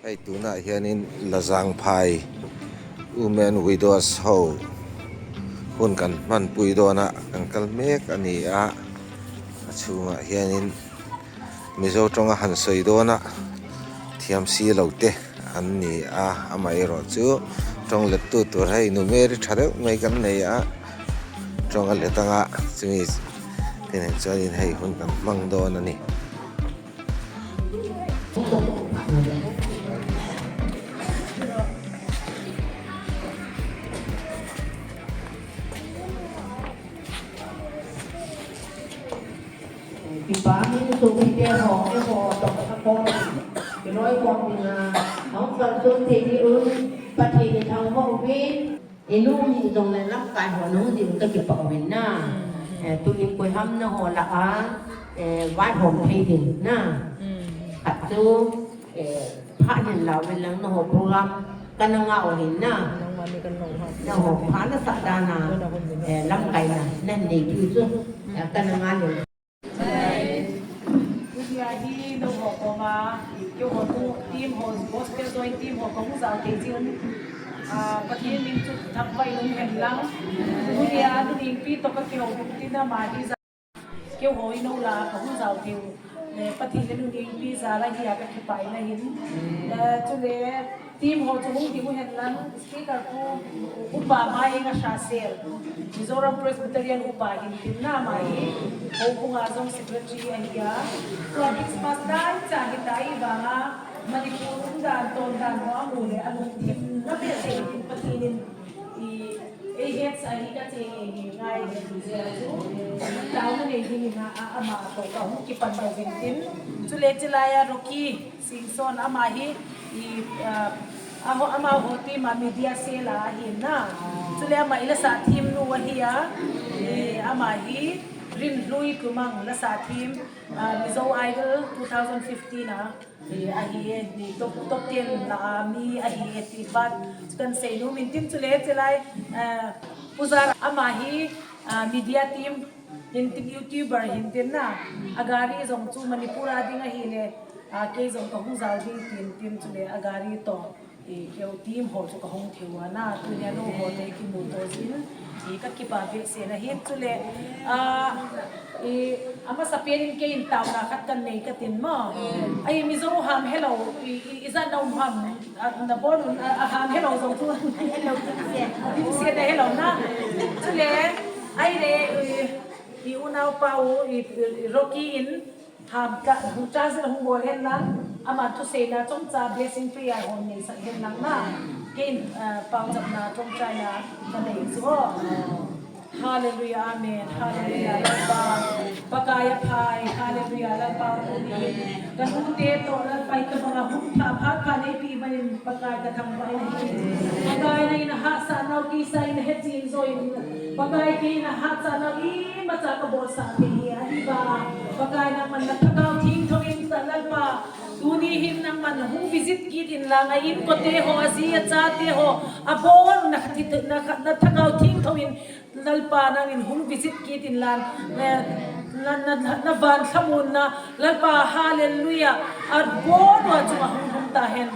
Hei tunah hianin Lazangphai Women Widows ho hun kan hmanpui dawn a, kan kal mek a ni a, a chhungah hianin Mizo tawnga han sawi dawn a thiam si lo te an ni a, amaherawh chu tawng lettu tur hei nu Mary tha deuh mai kan nei a, tawng a let anga chumi te nen chuanin hei hun kan hmang dawn a ni. Vai hom thei ding na khat chu phah hin lo vin lang na ho program kan nga o hin na na ho pha na sa da na lam kai na nan nei tu chu kan nga ni. Putia hi no ho ko ma kyo ho tu team ho gospel join team ho ko zau te ji um Pathian min chu thak vai lung hen lang Putia nu ing pi to ka kyo tina ma hi Keu hawi no la ka hun zau tiu le pathi le nun ing pi za la hi a ka khipai na hin chu le team ho chu hung ti mu hen lan speaker pu upa ma ing a sha sel Mizoram Presbyterian upa hin tin na ma hi ho bunga zong secretary a hi a chuan Xmas dai cha hi tai wanga Manipur um dan ton dan ho amu le alung thim na vel te tin pathinin I ei het sa hi ka che nge nge ngai le ti zel chu tau na nei ding in a ama to ka hu ki pan lo vin tin chu le chilai a Rocky Singh sawn ama hi i a ho ama ho ti ma media cell a hin na chu le ama ila sa thim nu a hi a i ama hi rin hlui tlumang la sa thim Mizo Idol 2015 a A hi ni top top ten la mi a hi ti bat kan sei nu min tin chu le chelai puzar ama hi media team hin tin youtuber hin tin na agari zong chu manipur a ding a hi le ke zong ka hung zal ding tin tin chu le agari to I keu tim ho chu ka hung theu a na tu nia nu ho te ki mu to zin i ka kipa ve se na hin chu le a i ama sapian in ke in tau na khat kan nei ka tin mo ai mizo ham hello i i za no ham na bon a ham hello zo chu hello tin se tin se na hello na chu le ai le i unau pa u i rocky in Tham ka hu cha zir hung bol hen lang ama thu sei na chong cha blessing prayer hon nei sak hen lang na kein pau chap na chong chai na ka nei chu o Hallelujah amen hallelujah lalpa pakaya phai hallelujah lalpa tu ni kan u te to lalpai ka banga hun tha pha pha nei pi manin pakai ka thang pai na hi pakai na ina ha sa nau ki sa ina he chin zo in pakai ki na ha cha nau i ma cha ka bol sa ke hi a hi ba Pakai nang man nathakau thing thongin ta lalpa tuni hin nang man hung visit kit in la ngai in kote ho azi a cha te ho a bol na khathi na na thakau thing thongin lalpa nang in hung visit kit in lan na na na van thlamun na lalpa hallelujah a bol wa chunga hung hung ta hen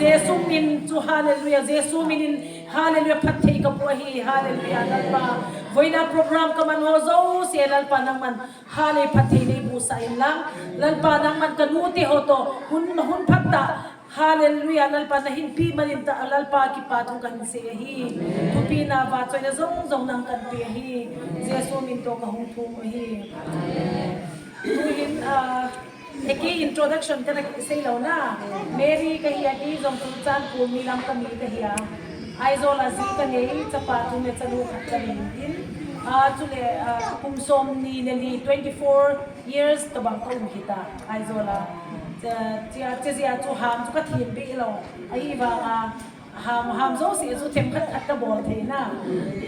Jesu min chu hallelujah Jesu min in hallelujah phat thei ka pu hi hallelujah lalpa voina program ka man ho zo se lalpa nang man Ha le phat thei nei bu sa in lang Lalpa nang man ka nu te ho to hun hun phat ta Hallelujah Lalpa na hin pi manin ta Lalpa ki pa thu kan se hi thu pi na va choi na zong zong nang kan pe hi Jesu min to ka hung thu hi tu hin eki introduction ka sei lo na Mary ka hi aki zong tu chan pu mi lam ka mi ka hi a Aizawl a zi ka nei chapa tu me chanu khat ka nei tin chu le kum som ni le li 24 years to bang ka um hi ta Aizawl a chia chezia chu ham chu ka thin bi lo ai wa a ham ham zo si chu them khat khat ka bol thei na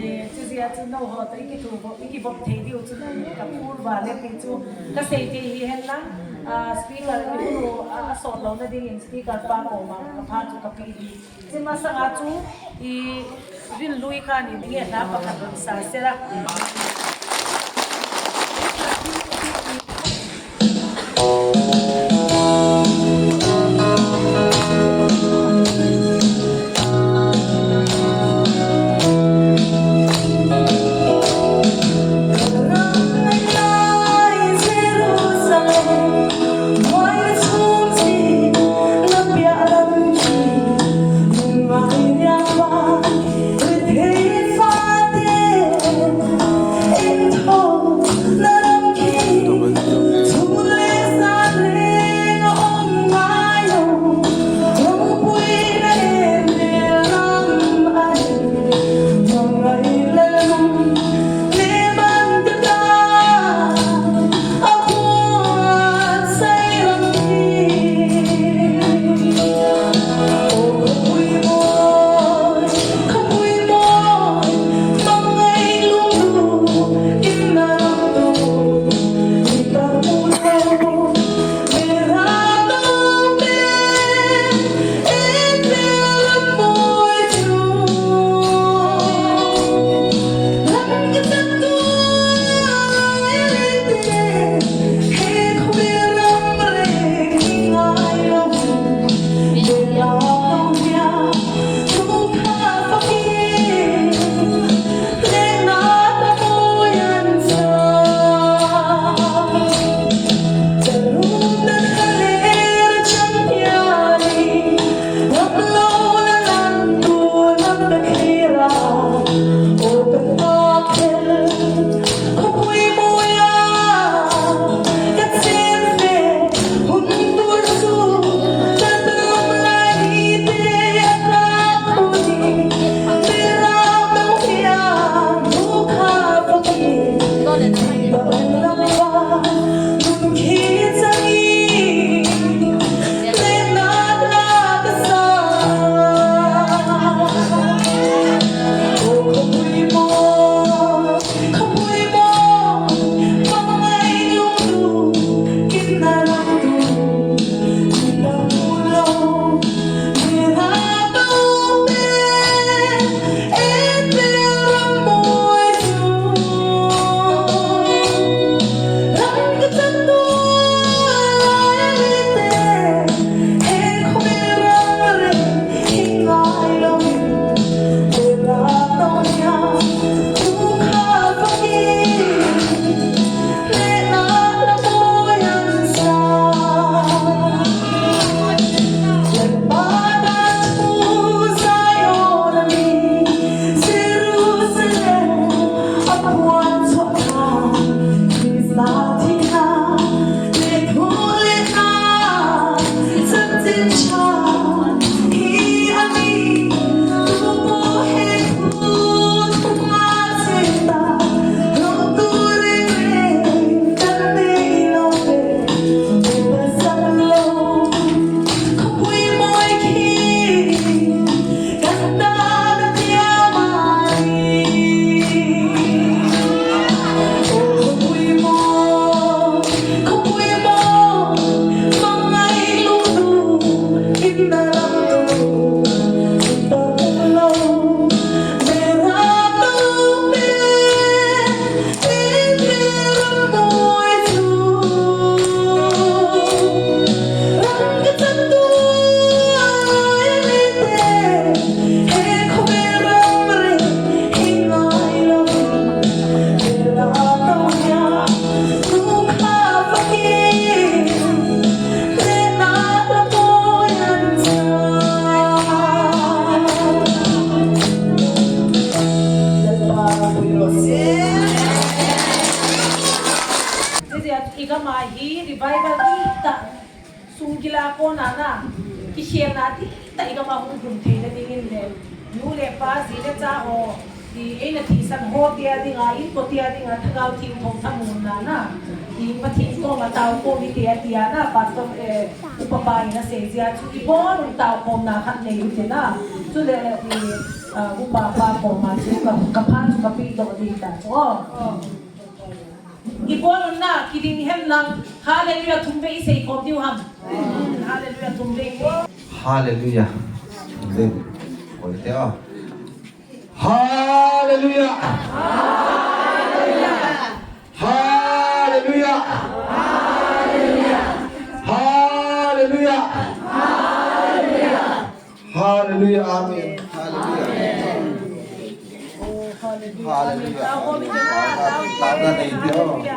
e chezia chu no ho ta iki thu bo iki bop thei diu chu ka phur wa le pi chu ka sei te hi hen la speaker i unu a sawt lo na ding in speaker pa ko ma ka pha chu ka pi hi Chima sanga chu i rin lui khan in nge hla pakhat rawn sa sela. na ki khel na ti ta i gama hung hum thei na ding in le nu le pa zi le cha ho i ei na thi san ho tia dinga in ko tia dinga thagau thing thong thamun na na i pathin ko ma tau ko mi tia tia na pastor e upapa ina se zia chu i bon un tau kom na khat nei te na chu le i upa pa ko ma chu ka ka phan chu ka pi do di ta chu i bon un na ki ding hem lang hallelujah thum ve i sei kom diu ham hallelujah thum ve. Hallelujah. Lên. Ôi thế à. Hallelujah. Hallelujah. Hallelujah. Hallelujah. Amen. Hallelujah. Hallelujah. Tama na ito.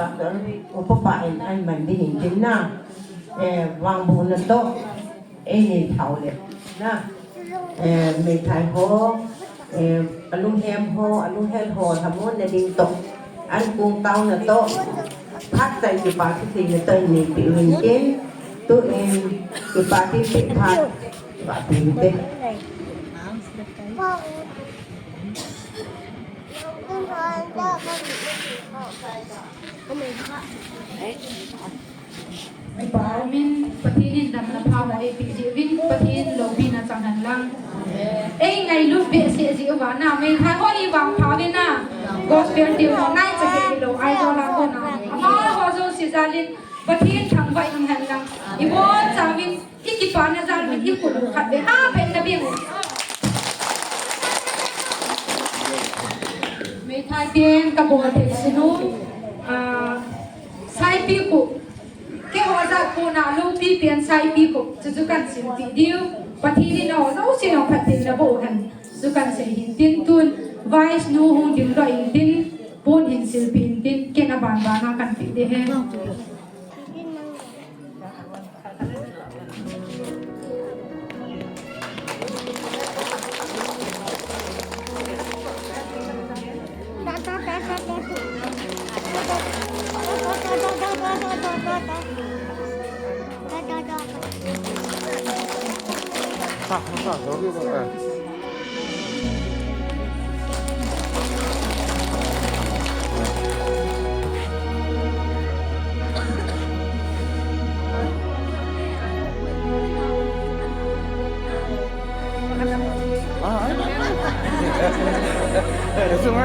Pastor upapa in an man din in tin na wang bu na to e ni thau le na me thai ho alung hem ho alung hel ho thamon na ding to an kung tau na to phát tại ki pa ti na to ni pi win tin tu in ki pa ti pi phat pa ti te. Min pathinin dam na phawa e pi ji win pathin lo bi na chang han lang ei ngai lu be se ji wa na me tha ho i wang pha ve na gospel ti ho nai cha ke lo ai do la ko na ama ho zo si zalin pathin thang vai hang han lang i bon cha win i ki pa na zal min i ku khat be ha pen na bi me thai ten ka bo the sinu a sai pi ku ke ho za ko na lu pi pian sai pi ko chu chu kan sim pi diu pathi ni no zo si no phat tin na bo han chu kan se hin tin tun vice nu hung ding ro in tin pon hin sil pi in tin ke na ban ba na kan pi de he.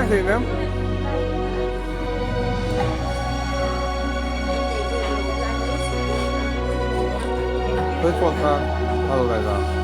hleinem. Phone kha a lo lai la.